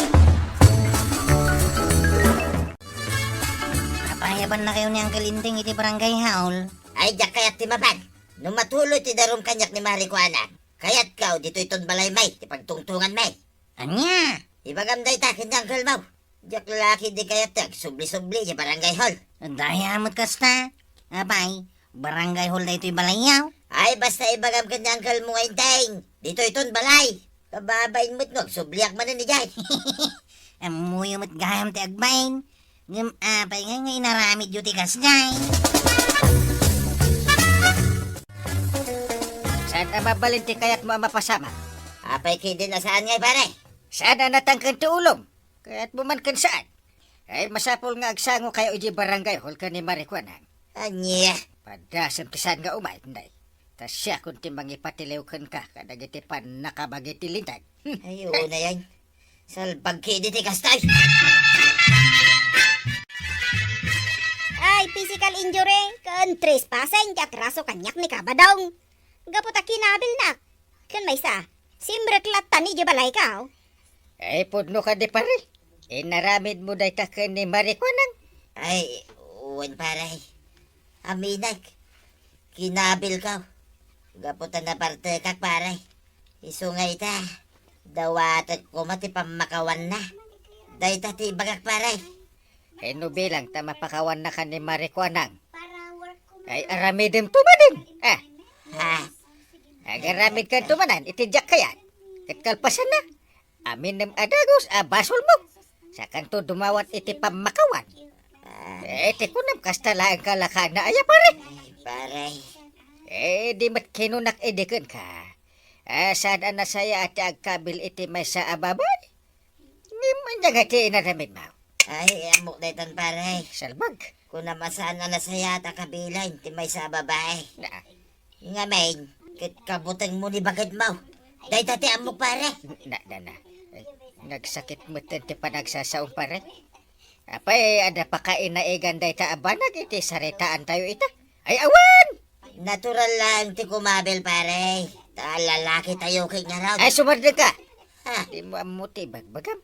Apay, awan nakayo ni Uncle Indeng iti barangay hall? Ay, diak kayat ti mapan. No matuloy ti darum kaniak ni Mari Kuanang, kayatko ditoy ton balay may ti pagtungtungan may. Ania? Ibagam dayta ken ni uncle mo. Diak la ketdi kayat ti agsubli-subli iti barangay hall. Daya met kasta. Apay, barangay hall daytoy balayyo? Ay, basta ibagam ken ni uncle mo nga Indeng, ditoy ton balay. Kababain met no agsubliak manen idiay. Ammoyo met gayam ti agbain. Ngem apay nga, nga inaramidyo ti kasdiay? Saan a mabalin ti kayatmo a mapasamak? Apay ketdin a saan ngay, pare? Saan a natangken ti ulom? Kayatmo man ken saan? Ay, masapul nga agsangokayo idiay barangay hall ken ni Mari Kuanang. Ania? Padasem ti saan nga umay, Inday. Ta siakon ti mangipatiliw kenka kadagiti pannakabagi ti linteg. Hmm. Ay, unay. Salbag ketdi ti kasta. Ay, physical injury ken trespassing ti atraso kaniak ni Kabadong. Gapu ta kinabilnak. Ken maysa, simrek latta ni di balayko. Ay, pudno kadi, pare. Inaramidmo dayta ken ni Mari Kuanang? Ay, wen, pare. Aminek. Kinabilko. Gapu ta nabartekak, pare. Isu nga ita, dawatek koma ti pammakawanna. Dayta ti ibagak, pare. Ken no bilang ta mapakawannakan ni Mari Kuanang, ay aramidem to manen. Ah. Ha? Agaramidkan to manen iti diak kayat. Ket kalpasanna, aminem a dagus a basolmo. Sakanto dumawat iti pammakawan. Ah. Eh, ti kunam, kasta laeng kalakaanna aya, pare? Pare. Eh, di met kinunak idi kenka. Ah, saan a nasayaat ti agkabil iti maysa a babai? Ngem ania nga ti inaramidmo? Ay, ammok daytan, pare. Salbag. Kunam a saan a nasayaat a kabilen ti maysa a babai. Na. Ngamin, ket kabutengmo ni baketmo. Dayta ti ammok, pare. Na, na, na. Ay, nagsakit metten ti panagsasaom, pare. Apay, adda pakainaigan dayta a banag iti saritaantayo ita? Ay, awan! Natural laeng ti kumabil, pare. Ta lalakitayo ket ngarud. Ay, sumardengka! Ha? Dimo ammo ti ibagbagam.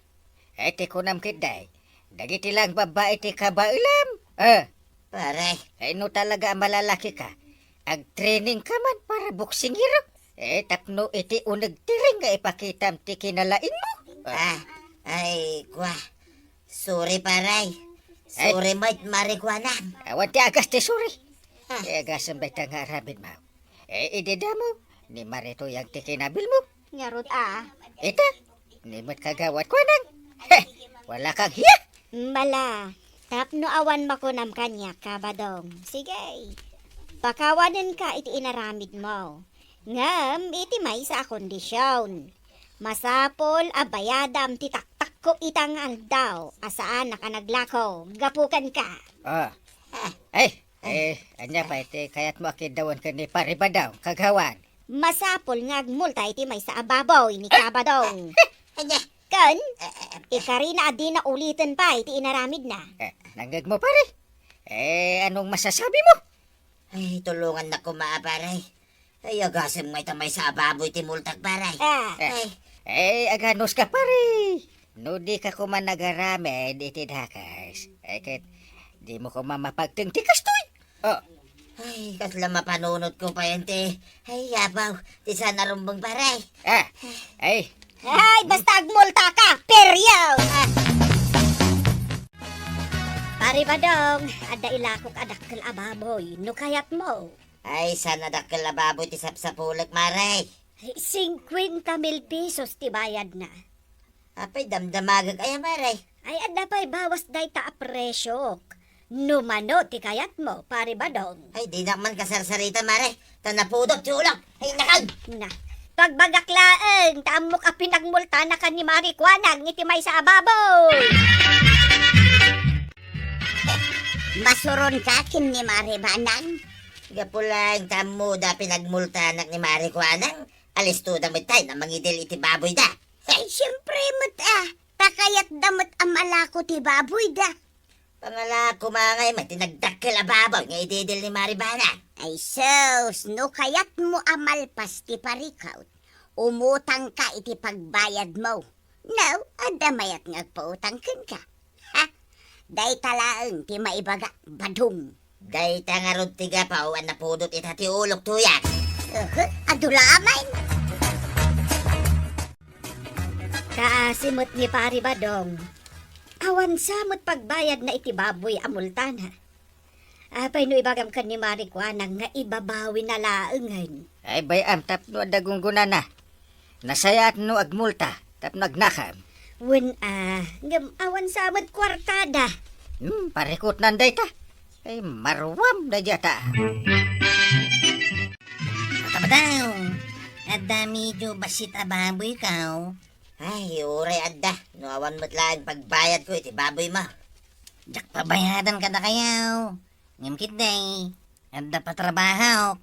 Ay, ti kunam ketdi, dagiti laeng babbai ti kabaelam. Eh. Pare. Ay, no talaga a malalakika, agtrainingka man para boksingero. Eh, tapno iti uneg ti ring nga ipakitam ti kinalaingmo. Ah. Ah, ay, kua. Sorry, pare. Ay. Sorry met, Mari Kuanang. Awan ti agas ti sorry. Ah. Eh, agasem dayta nga aramidmo. Eh, idi damo, ni Mari Kuanang ti kinabilmo. Ngarud a. Ita, ni met Kagawad Kuanang. Heh, wala kang hiya. Mala, tapno awan makunam kaniak, Kabadong. Sige, pakawanenka iti inaramidmo. Ngem iti maysa a kondision, masapul a bayadam ti taktakko ita nga aldaw a saanak a naglako gapu kenka. Ah. Ay, eh, ania pay ti kayatmo a kiddawen ken ni Pari Badong, Kagawad? Masapul nga agmulta iti maysa a baboy ni Kabadong. Ania? Ken, ikarina a dina uliten pay ti inaramidna. Eh, nangngegmo, pare? Eh, anong masasabimo? Ay, tulongannak koma, pare. Ay, agasem nga ita maysa a baboy ti multak, pare. Ah. Eh, ay. Eh, aganuska, pare. No dika koma nagaramid iti dakes, eh, ket dimo koma mapagteng ti kastoy. Oh. Ay, kasla mapanunotko pay ti, ay, apaw, ti saan a rumbeng, pare. Ah, ay. Ay, basta agmultaka, period! Pare Badong, adda ilakok a dakkel a baboy, no kayatmo. Ay, saan a dakkel a baboy ti sapsapulek, mare? Ay, singkuenta mil pesos ti bayadna. Apay, damdamagek aya, mare? Ay, adda pay bawas dayta a presyo. No mano ti kayatmo, Pare Badong? Ay, dinak man kasarsarita, mare. Ta napudot ti ulok. Ay, nakag! Na, pagbagak laeng, ta ammok a pinagmultanakan ni Mari Kuanang iti maysa a baboy. Masuronka ken ni Mari Banang? Gapu laeng ta ammoda pinagmultanak ni Mari Kuanang, alistoda met tay a mangidil iti baboyda. Ay, siempre met a, ta kayatda met a malako ti baboyda. Pangalaak koma ngay met ti nagdakkel a baboy nga ididil ni Mari Banang. Ay sus, no kayatmo a malpas ti parikut, umutangka iti pagbayadmo. No, adda mayat nga agpautang kenka. Ha? Dayta laeng ti maibagak, Badong. Dayta ngarud ti gapu a napudot ita ti ulok, Tuyang. Uhu, adu la man. Kaasi met ni Pari Badong. Awan sa met pagbayadna iti baboy a multana. Apay no ibagam ken ni Mari Kuanang nga ibabawina laengen? Ay, bay-am tapno adda gunggonana. Nasayaat no agmulta tapno agnakam. Wen a, ngem awan sa met kuartada. Hmm, parikutnan dayta. Ay, maruam daydiay ta. Ata ba daw? Adda medio bassit a baboyko. Ay, uray adda. No awan met laeng pagbayadko iti baboymo. Diak pabayadan kadakayo. Ngem ketdi, adda patrabahok.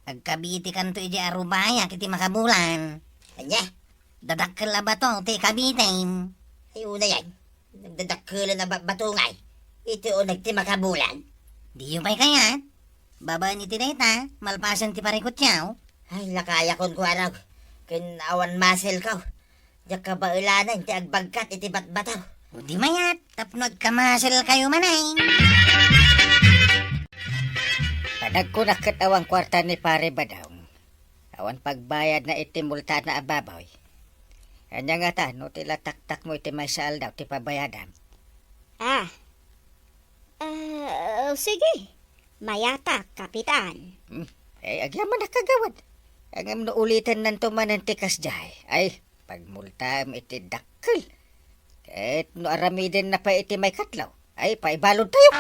Agkabitikanto idiay arubayak iti makabulan. Ania? Dadakkel a bato ti ikabitim. Ay, unayen. Nagdadakkelan a ba-, bato ngay. Iti uneg ti makabulan. Diyo pay kayat? Babaen iti dayta, malpasen ti parikutyo. Ay, lakayakon, Kuarog. Ken awan maselko. Diak kabaelanen ti agbagkat iti batbataw. O di mayat, tapno agkamaselkayo manen. Panagkunak ket awan kuarta ni Pare Badong. Awan pagbayadna iti multana a baboy. Ania ngata no ti lataktakmo iti maysa aldaw ti pabayadam? Ah. Ah, sige. Mayatak, Kapitan. Hmm. Ay, agyamanak, kagawad. Ngem no ulitennanto manen ti kasdiay, ay, pagmultam iti dakkel. Ket no aramidenna pay iti maikatlo, ay, paibaludtayo.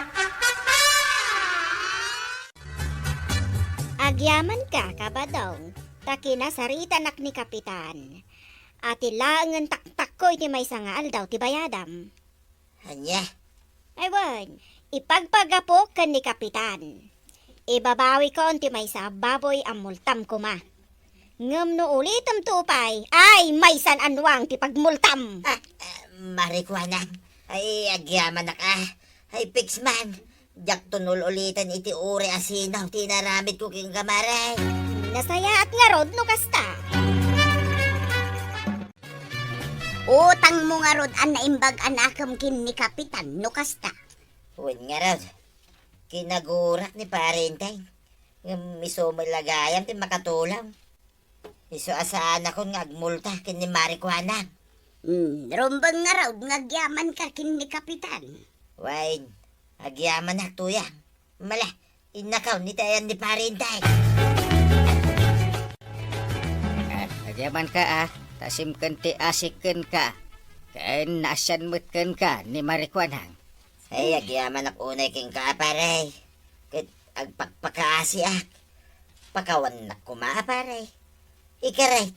Agyamanka, Kabadong, ta kinasaritanak ni Kapitan. Ati laengen taktakko iti maysa nga aldaw ti bayadam. Ania? Ay wen, ipagpagapok ken ni Kapitan. Ibabawikon ti maysa a baboy a multam koma. Ngem no ulitemto pay, ay, maysan a nuang ti pagmultam. Ah, ah, Mari Kuanang. Ay, agyamanak a. Ay, piksman. Diakton ul-uliten iti uray a sinaw ti inaramidko kenka, Mare. Nasayaat ngarud no kasta. Utangmo ngarud a naimbag a nakem ken ni Kapitan no kasta. Wen ngarud, kinagurak ni Pare Enteng. Ngem isu met la gayam ti makatulong. Isu a saanakon nga agmulta ken ni Mari Kuanang. Hmm, rumbeng ngarud nga agyamanka ken ni Kapitan. Wen, agyamanak, Tuyang. Mala, innakaw iti ayan ni Pare Enteng. Ah, agyamanka, ah. Ta simken ti asik kenka. Ken naasian met kenka ni Mari Kuanang. Ay, agyamanak unay kenka, pare. Ket agpakpakaasiak. Pakawannak koma, pare. Ikarek,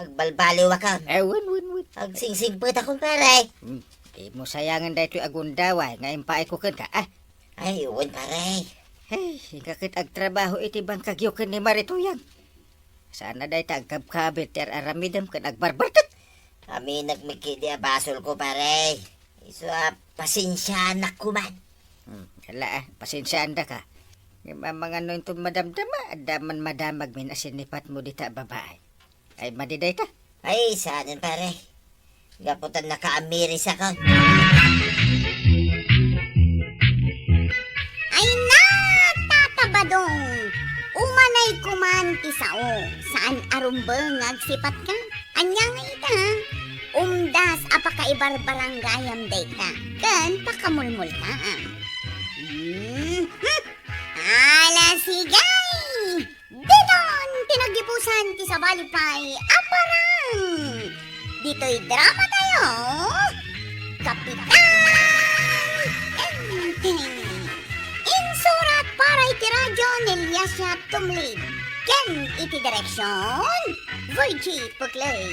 agbalbaliwakon. Eh, wen, wen, wen. Agsingsingpetakon, pare. Hmm. Dimo sayangen daytoy a gundaway nga impaayko kenka, ah. Ay, wen, pare. Hey, inka ket agtrabaho iti bangkagyo ken ni Mari Tuyang. Saan a dayta agkabkabit ti ar-aramidem ken agbarbartek. Aminek met ketdi a basolko, pare. Isu a pasensianak koma. Hmm, ala, ah, pasensiaandaka. Ngem amangan no inton madamdama, adda man madamagmin a sinipatmo dita a babai. Ay, madi dayta. Ay, saanen, pare. Gapu ta nakaamirisakon. Ay na, Tata Badong! Umanay koman ti sao. Saan a rumbeng nga agsipatka? Ania nga ita? Umdas a pakaibarbarangayam dayta ken pakamulmultaam. Hmm, hmm. Ala, sige! Diton ti naggipusan ti sabali pay a parang. Ditoy dramatayo, Kapitan Enteng. Insurat para iti radio ni Liasia Tumlid. Ken iti direksion, Virgie Puclay.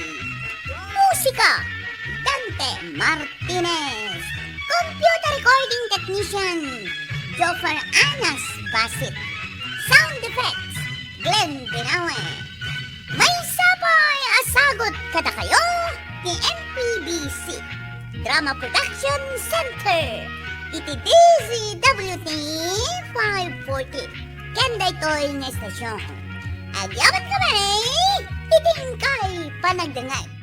Musika, Dante Martinez. Computer recording technician, Joffer Anas Basit. Sound effects, Glenn Binawe. Maysa pay a sagut kadakayo ti M P B C Drama Production Center. iti D Z W T five forty. Ken daytoy nga estasion, agyaman kami iti inkay panagdengngeg.